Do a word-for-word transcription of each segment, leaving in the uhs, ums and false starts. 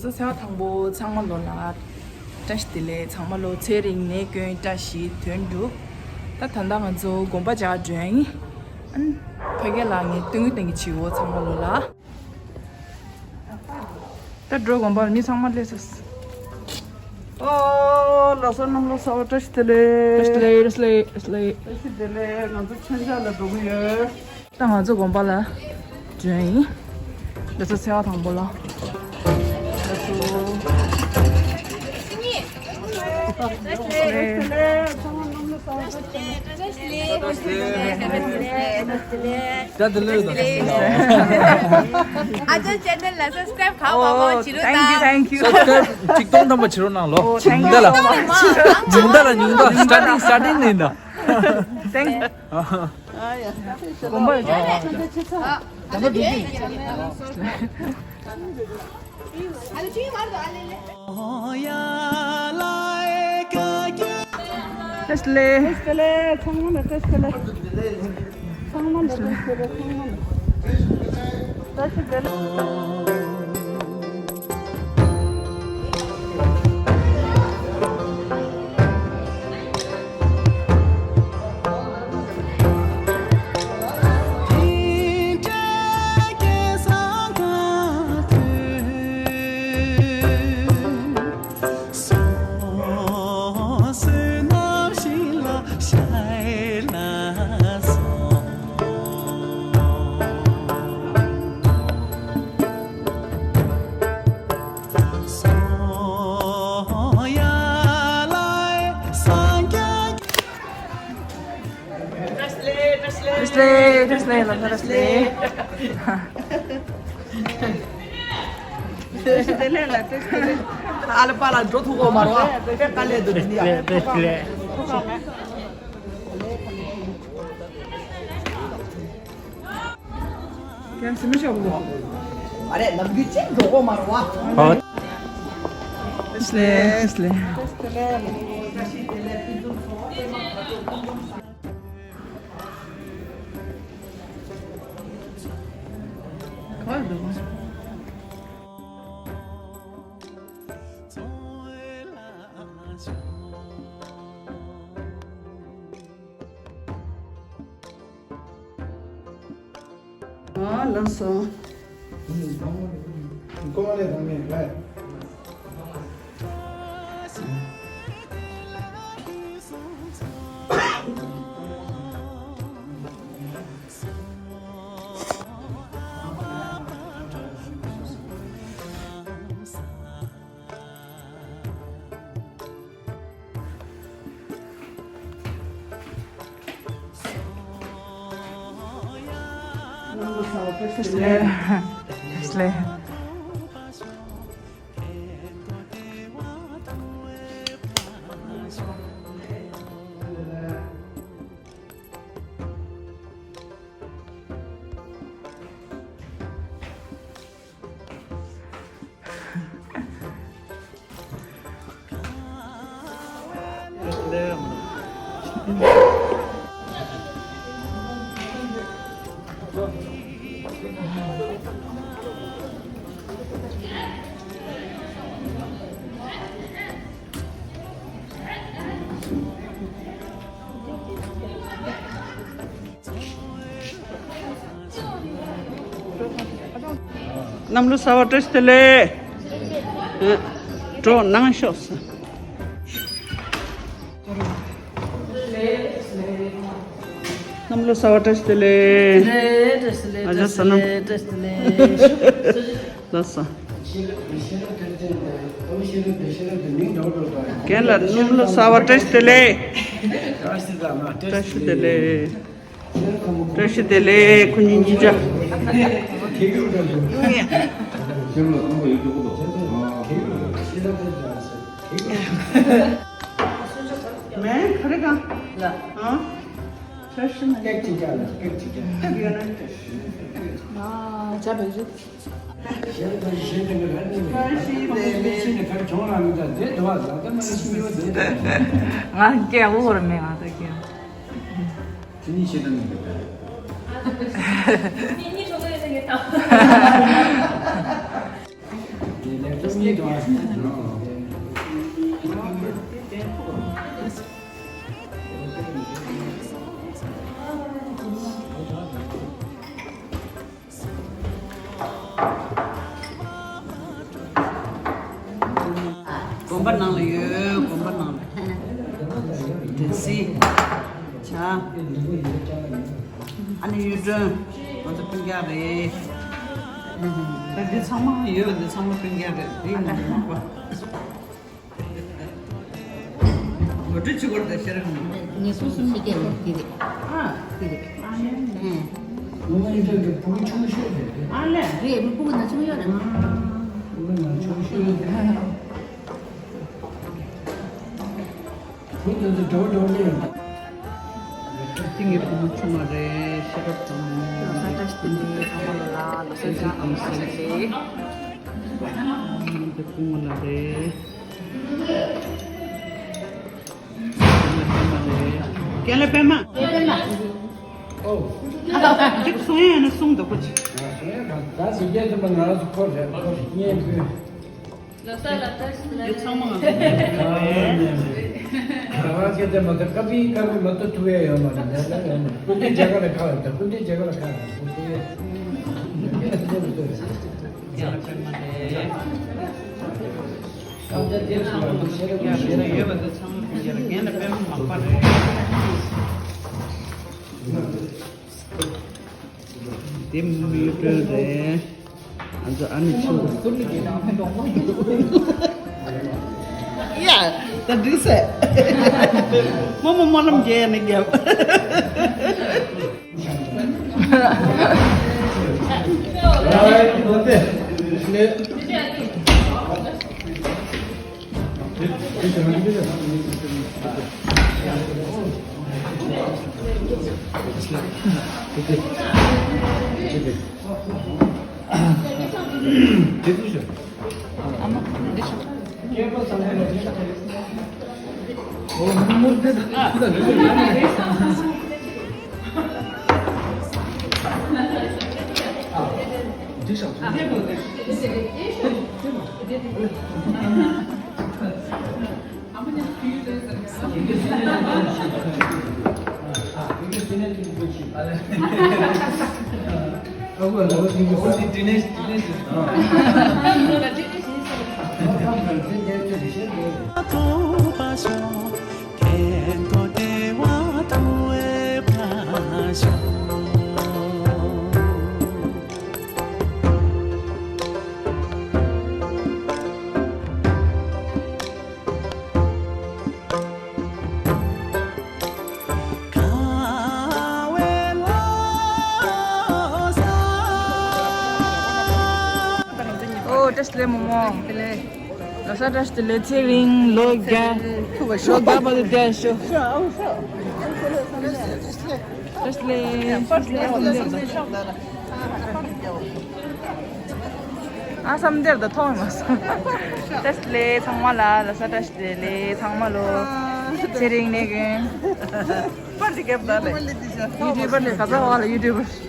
ཚོ་ཚེས་པ་དང་པོ་ཚང་མ་ལོ་ལ་བཀྲ་ཤིས་བདེ་ལེགས། ཚང་མ་ལོ་ཚེ་རིང་ནད་ཀུན་བཀྲ་ཤིས་དོན་འགྲུབ། ད་ད་ལྟ་ང་ཚོ་དགོན་པ་མཇལ་འགྲོ་ཡིན། ཨན། ཕ་གི་ལ་ངས་སྟོན་གི་སྟོན་གི་བྱིའོ་ཚང་མ་ལོ་ལ། ད་འགྲོ། དགོན་པར་མི་ཚང་མ་སླེབས་སོང་། ཨོ་ལགས་སོ། གནམ་ལོ་གསར་པ་བཀྲ་ཤིས་བདེ་ལེགས། བཀྲ་ཤིས་བདེ་ལེགས། བཀྲ་ཤིས་བདེ་ལེགས། བཀྲ་ཤིས་བདེ་ལེགས། ང་ཚོ་མཆོད་མཇལ་ལ་འགྲོ་གི་ཡོད། ད་ང་ཚོ་དགོན་པ་ལ་འབྱོན་ཡིན། ད་ཚོ་ཚེས་པ་དང་པོ་ལ། ད་ཚོ། ད་དེ་ལོས་དང་། ཨ་ཅོ་ཆེ་ནལ་ལ་སབ་སི་ཀྲའིབ་གང་མང་མང་བྱེད་རོགས་གནང་། Thank you, thank you. སབ་སི་ཀྲའིབ་ཆིག་སྟོང་ཐམ་པ་བྱེད་རོགས་གནང་ལོ། ཉུང་མཐའ་ལ་ཉུང་མཐའ་ལ་ཉུང་མཐའ། སི་ཊར་ཊིང་སི་ཊར་ཊིང་ནས་ཡིན་ད། Thank you. དགོན་པ་ཡོད། བཀྲ་ཤིས་བདེ་ལེགས། ཚང་མ་ལ་བཀྲ་ཤིས་བདེ་ལེགས། ཚང་མ་ལ་བཀྲ་ཤིས་བདེ་ལེགས། ཚང་མ་ལ་བཀྲ་ཤིས་བདེ་ལེགས། བཀྲ་ཤིས་བདེ་ལེགས། བཀྲ་ཤིས་བདེ་ལེགས། ལགས་སོ། བཀྲ་ཤིས་བདེ་ལེགས། བཀྲ་ཤིས་བདེ་ལེགས་ལགས། བཀྲ་ཤིས་བདེ་ལེགས། ཨ་ལ་པ་ལ་འགྲོ་ཐུབ་གོ་མ་རེད་བ། དཔེ་དཀའ་ལས་འདུག་དེ་ནི་ཡ། བཀྲ་ཤིས་བདེ་ལེགས། ཡང་སེམས་ཤོག་གོ། ཨ་རེ་ནམ་རྒྱུན་ཅིག་འགྲོ་གོ་མ་རེད་བ། ཨོ། བཀྲ་ཤིས་བདེ་ལེགས། བཀྲ་ཤིས་བདེ་ལེགས། ག་རེ་འདུག་ཨ་ལགས་སོ། གནམ་ལོ་གསར་པ་བཀྲ་ཤིས་བདེ་ལེགས། ཨ། གྲོགས་ནང་ཤོག་ཟེར། གནམ་ལོ་གསར་པ་བཀྲ་ཤིས་བདེ་ལེགས། བཀྲ་ཤིས་བདེ་ལེགས། ཨ་ཅག་ཟ་ལམ། བཀྲ་ཤིས་བདེ་ལེགས། ལགས་སོ། རྒན་ལགས་གནམ་ལོ་གསར་པ་བཀྲ་ཤིས་བདེ་ལེགས། བཀྲ་ཤིས་བདེ་ལེགས། བཀྲ་ཤིས་བདེ་ལེགས། ཁོ་གཉིས་གཉིས་ཆ། མེ་ག་རེ་གང་ལ་ཨང་། བཀྲ་ཤིས་མ་སྐད་ཅིག་རྒྱག་ལ་སྐད་ཅིག་རྒྱག་ཐབས་ཡོད་ན་བཀྲ་ཤིས། ང་སྐད་འོ་ར་མེད་ང་ད་སྐད། དེ་ནི་ཤེས་ད་མི་འདུག་ད། དེ་ནི་ཤེས་ད་མི་འདུག་ད། དགོན་པ་ནང་ལ་ཡོད། དགོན་པ་ནང་ལ་དྲན་སྲིད་བྱ། ཨ་ནི་གཡུ་སྒྲོན་ང་ཚོ་སྤུན་ཀྱག་རེད། ད་འདི་ཚང་མ་ཡོད། འདི་ཚང་མ་སྤུན་ཀྱག་རེད། འདི་ང་ཚོ་མག་པ། ངོ་སྤྲོད་བྱེད་དགོས་རེད། ད་ཤེས་རབ་ནི། ངེད་སོ་སོ་མི་སྐད་ལ་འདི་རེད། ཨ། འདི་རེད། ཨ་ནི། ཨེ། ངོ་མ་ཡིན་ཚོད་ཀྱི་བུ་གུ་ཆུང་ཤོས་རེད། ཨ་ལས། རེད། བུ་གུ་ན་ཆུང་ཡོད་རེད། བུ་གུ་ན་ཆུང་ཤོས་རེད། བུ་དེ་ཚོ་འགྲོ་འགྲོ་ལེ་ཡོད། དེ་ངའི་བུ་མོ་ཆུང་མ་རེད། ཤེས་རབ་དང་། ལོ་གསར་བཀྲ་ཤིས་བདེ་ལེགས། ཚང་མ་ལོ་ལ་ལོ་གསར་བཀྲ་ཤིས་བདེ་ལེགས། འདི་སྐུ་ངོ་ལགས་རེད། རྒན་ལགས་པད་མ་རེད། རྒན་ལགས་པད་མ། ཨོ། ཅིག་གསུང་ཡ་ཡོད་ན་གསུང་དང་པོ་ཅིག་ཨ། གསུང་ཡ་གང་ད་ཟིག་རྒྱལ་དུ་མ་ང་རང་ཚོ་ཁོ་རེད། ཁོ་རེད་སྙན་པོས། ལོ་གསར་ལ་བཀྲ་ཤིས་བདེ་ལེགས། འདི་ཚང་མ་ང་ཚོ་རེད། ང་རང་སྐད་དེ་མ་ཐོས། ཀ་པི་ཀ་པི་མ་ཐོས་ཐུབ་ཡ་ཡོད་མ་རེད། ལས་ཀ་ཡོད་མ་རེད། སྐུ་མདུན་མཇལ་ཁ་ལ་ཁ་ཡོད། ད་སྐུ་མདུན་མཇལ་ཁ་ལ་ཁ་ཡོད། སྐུ་མདུན་ཡ། རྒན་ལགས་པད་མ་རེད། སྐབས་དེ་དེབ་ཚང་མ་ཤེས་རབ་ཀྱི་ཤེས་རབ་ཡོད་པ་དེ་ཚང་མ་ཡར་རྒན་ལགས་པད་མ་མག་པ་རེད། དེ་མི་སྤྲོད་རེད། ང་ཚོ་ཨ་ནེ་ཆུང་། ཡ། ད་འགྲིག་ཟེར། རྨོ་མོ་སྨོན་ལམ་རྒྱག་ནས་རྒྱབ། ཨོ། བཀྲ་ཤིས་བདེ་ལེགས་རྨོ་མོ། ལོ་གསར་བཀྲ་ཤིས་བདེ་ལེགས། ཚེ་རིང་ལོ་བརྒྱ། ལོ་བརྒྱ་བར་དུ་བསྡད་ཤོག་བཀྲ་ཤིས་བདེ་ལེགས། ཨ་བསམ་འདིར་ད་མཐོང་མ་སོང་། བཀྲ་ཤིས་བདེ་ལེགས་ཚང་མ་ལ། ལོ་གསར་བཀྲ་ཤིས་བདེ་ལེགས་ཚང་མ་ལོ། ཚེ་རིང་ནས་གིན། པར་ཅིག་བརྒྱབ་ད་ལེ། ཡུ་ཊུབ་པར་ལས་ག་ཚ་བ་ལ་ཡུ་ཊུབ་པར།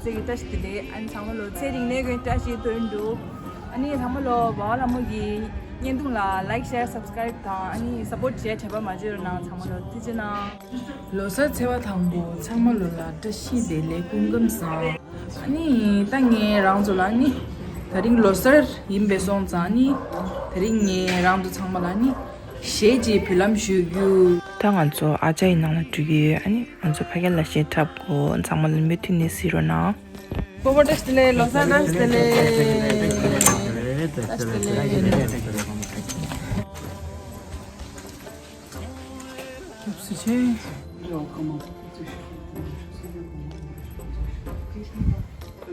ཚེས་ཀྱི་བཀྲ་ཤིས་བདེ་ལེགས། ཨ་ནི་ཚང་མ་ལོ་ཚེ་རིང་ནས་ཀྱི་བཀྲ་ཤིས་དོན་འགྲུབ། ཨ་ནི་ཚང་མ་ལོ་འབའ་བ་ལྷ་མོ་གི་བརྙན་ཐུང་ལ་like, share, subscribe དང་ཨ་ནི་support བྱས་དྲན་པ་མ་བརྗེད་རོགས་གནང་། ཚང་མ་ལོ་ཐུགས་རྗེ་གནང་། ལོ་གསར་ཚེས་པ་དང་པོ་ཚང་མ་ལོ་ལ་བཀྲ་ཤིས་བདེ་ལེགས། སྐུ་ཁམས་བཟང་། ཨ་ནི་ད་ངས་རང་ཚོ་ལ་ཨ་ནི་དེ་རིང་ལོ་གསར་ཡིན་པའི་སོང་ཙང་ཨ་ནི་དེ་རིང་ངས་རང་ཚོ་ཚང་མ་ལ་ཨ་ནི་གཞས་ཀྱི་འབུལ་ལམ་ཞུ་རྒྱུ། ད་ང་ཚོ་ཨ་ཅག་ཡི་ནང་ལ་འགྲོ་གི་ཡོད། ཨ་ནི་ང་ཚོ་ཕ་གི་ལ་གཞས་འཁྲབ་དགོས། ཚང་མ་ལ་མུ་མཐུད་ནས་གཟིགས་རོགས་གནང་། སྤོ་བོ་བཀྲ་ཤིས་བདེ་ལེགས། ལོ་གསར་བཀྲ་ཤིས་བདེ་ལེགས། བཀྲ་ཤིས་བདེ་ལེགས།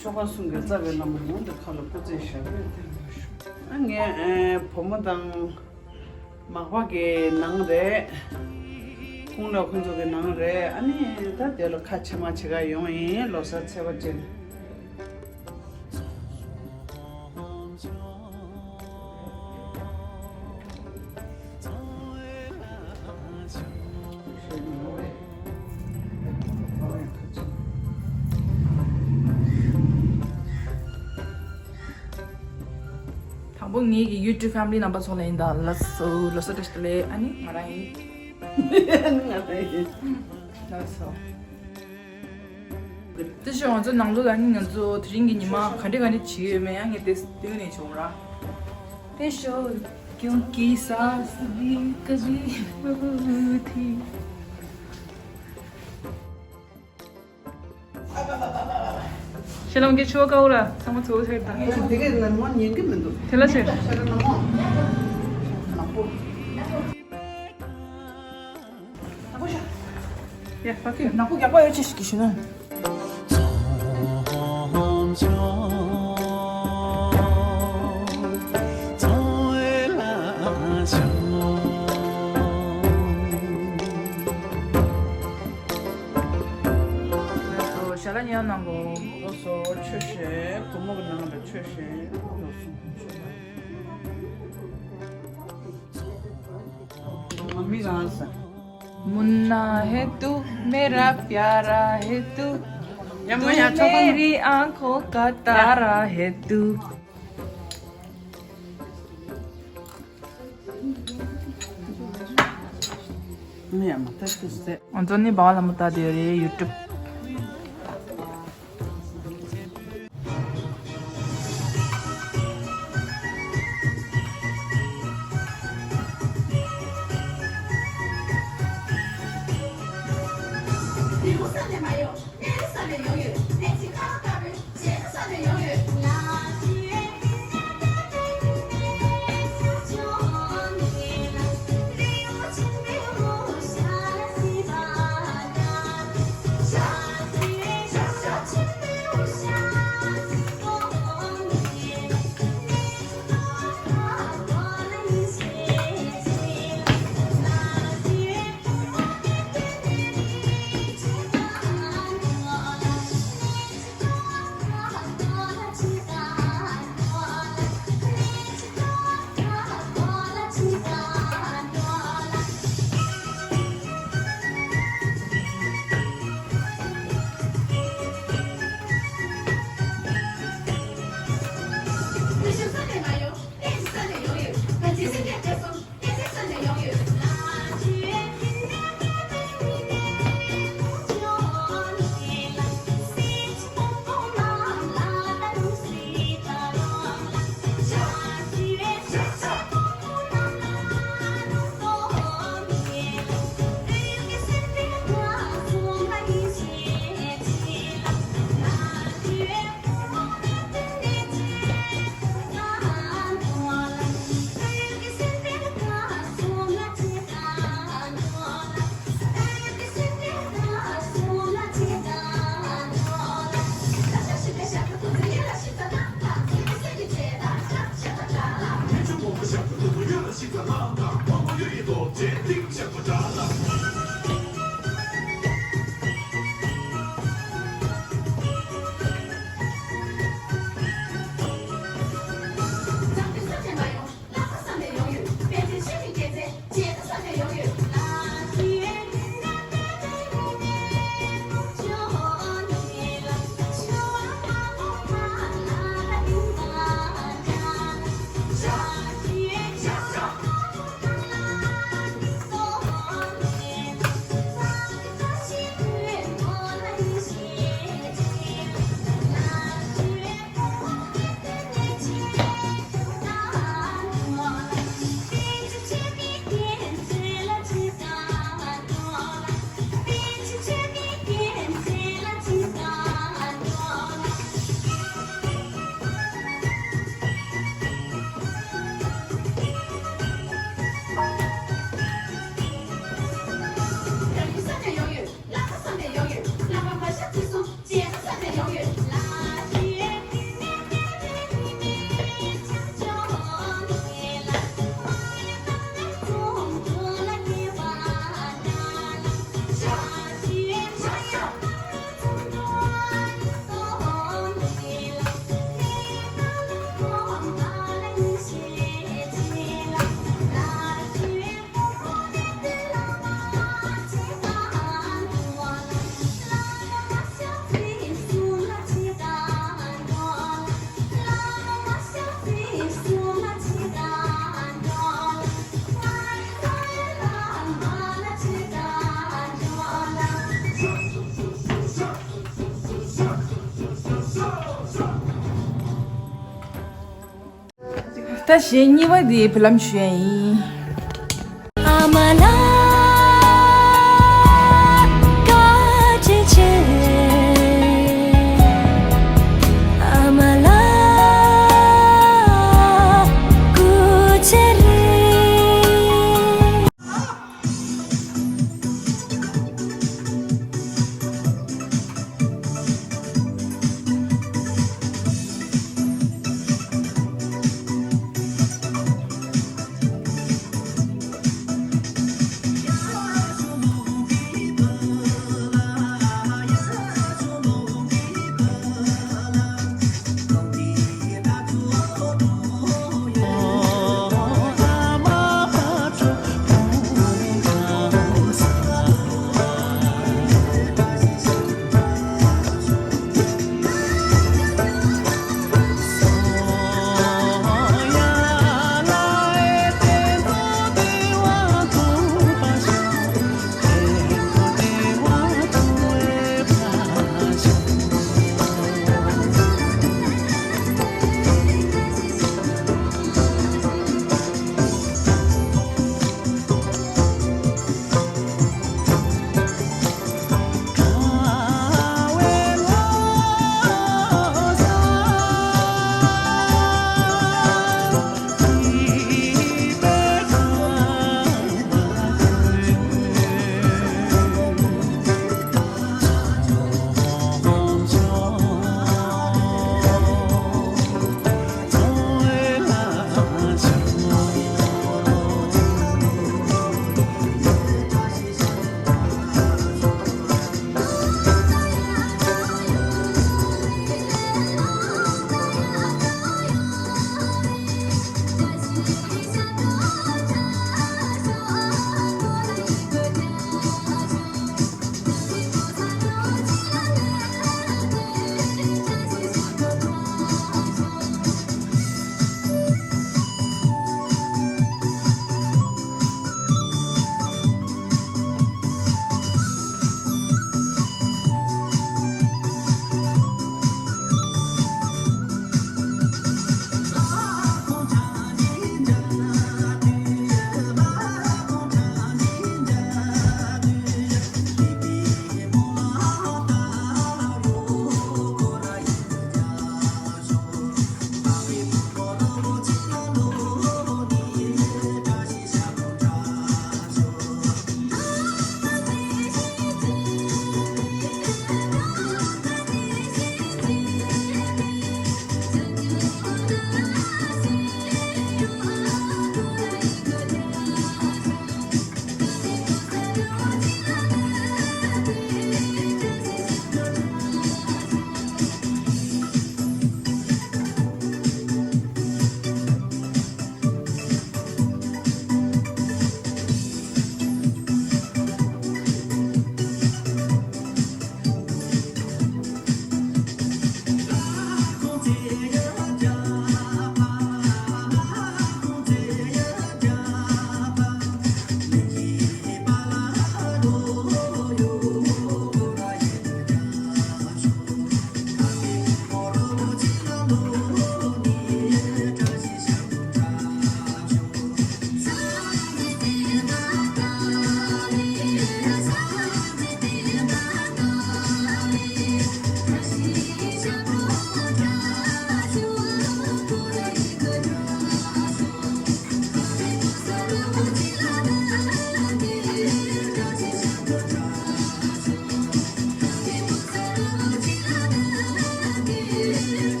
ཆོ་ག་གསུང་གི་རྩ་བའི་བླ་མ་ཡོངས་འདི་ཁ་ལ་སྐུ་རྩེད་ཞབས་པད་བརྟན་པར་ཤོག། ཨ་ངས་ཨེ་བུ་མོ་དང་མག་པ་གི་ནང་རེད། ཁོང་ལ་ཁོང་ཚོ་གི་ནང་རེད། ཨ་ནི་ད་དེ་ལ་ཁ་ཕྱེ་མ་ཕྱེ་ག་ཡོང་ཡིན། ལོ་གསར་ཚེས་པ་ཅན། དང་པོ་ངེད་ཀྱི་YouTube family རྣམ་པ་ཚོ་ལ་ཡིན། ད་ལགས་སོ། ལོ་གསར་བཀྲ་ཤིས་བདེ་ལེགས། ཨ་ནི་ང་རང་ཡིན། ང་རང་ཡིན། ལགས་སོ། དེ་བཞིན་ང་ཚོ་ནང་ལོགས་ལ་ནི་ང་ཚོ་དེ་རིང་གི་ཉི་མ་ག་འདྲ་ག་འདྲ་བྱེད་ཡོད་མེད་ཡང་ངས་དེ་སྟོན་ནས་བྱུང་ར། དེ་ཤོ་ཀྱུང་ཀི་ས་སི་ཀ་ཟི་ཧུ་ཐི། ཤེ་ལམ་གྱི་ཆུ་བ་ཀ་འུ་ར་ཚང་མ་ཚོ་ཆེར་དང་། ཨེ་ཅི་དེ་གའི་ནར་མོ་ཉན་གི་མི་འདུག། དེ་ལ་ཆེར། ཤ་ར་ནར་མོ། ནག་པོ། ཡ་ཕ་ཁི་ནག་པོ་རྒྱག་པ་ཡོད་ཅེས་ཤིག་གི་ཞུ་ན། ཞལ་ལག་ཉར་གནང་གོ། ལགས་སོ། ཆོས་བཤད། བུ་མོ་གི་ནང་ལ་ཆོས་བཤད། ལགས་སོ། ང་མི་རང་ས། मुन्ना है तू, मेरा प्यारा है तू, ཡ་མ་ཡ། तू मेरी आंखों का तारा है तू। ང་ཡ་མ་ཐག་ཏུ་སེ། ང་ཚོ་ནི་བང་ལ་མོ་ལྟ་དེ་རེད། YouTube། ད་གཞས་གཉིས་པ་དེ་བུ་ལམ་ཞུ་ཡ་ཡིན།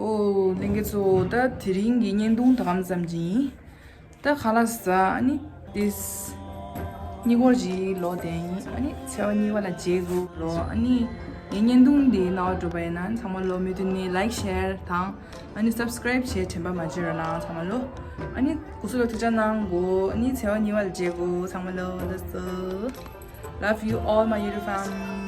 ཨོ། ལྷན་རྒྱས་ཚོ། ད་དེ་རིང་གི་བརྙན་ཐུང་ད་གམ་ཙམ་ཅིག་ཡིན། ད་ཁ་ལག་ཟ། ཨ་ནི་ཏིས་གཉིད་ཁུག་ཅིག་ལོག་བསྡད་ཡིན། ཨ་ནི་ཚེས་པ་གཉིས་པ་ལ་མཇལ་དགོས་ལོ། ཨ་ནི་ངའི་བརྙན་ཐུང་འདི་རྣ་བར་འགྲོ་བ་ཡིན་ན་ཚང་མ་ལོ་མུ་མཐུད་ནས་ལའིཀ་ཤེར་དང་ཨ་ནི་སབ་སི་ཀ་རའིབ་བྱེད་དྲན་པ་མ་བརྗེད་རོགས་གནང་ཚང་མ་ལོ། ཨ་ནི་སྐུ་གཟུགས་ལ་ཐུགས་ཅག་གནང་དགོས། ཨ་ནི་ཚེས་པ་གཉིས་པ་ལ་མཇལ་དགོས། ཚང་མ་ལོ། ལགས་སོ། Love you all my YouTube fam.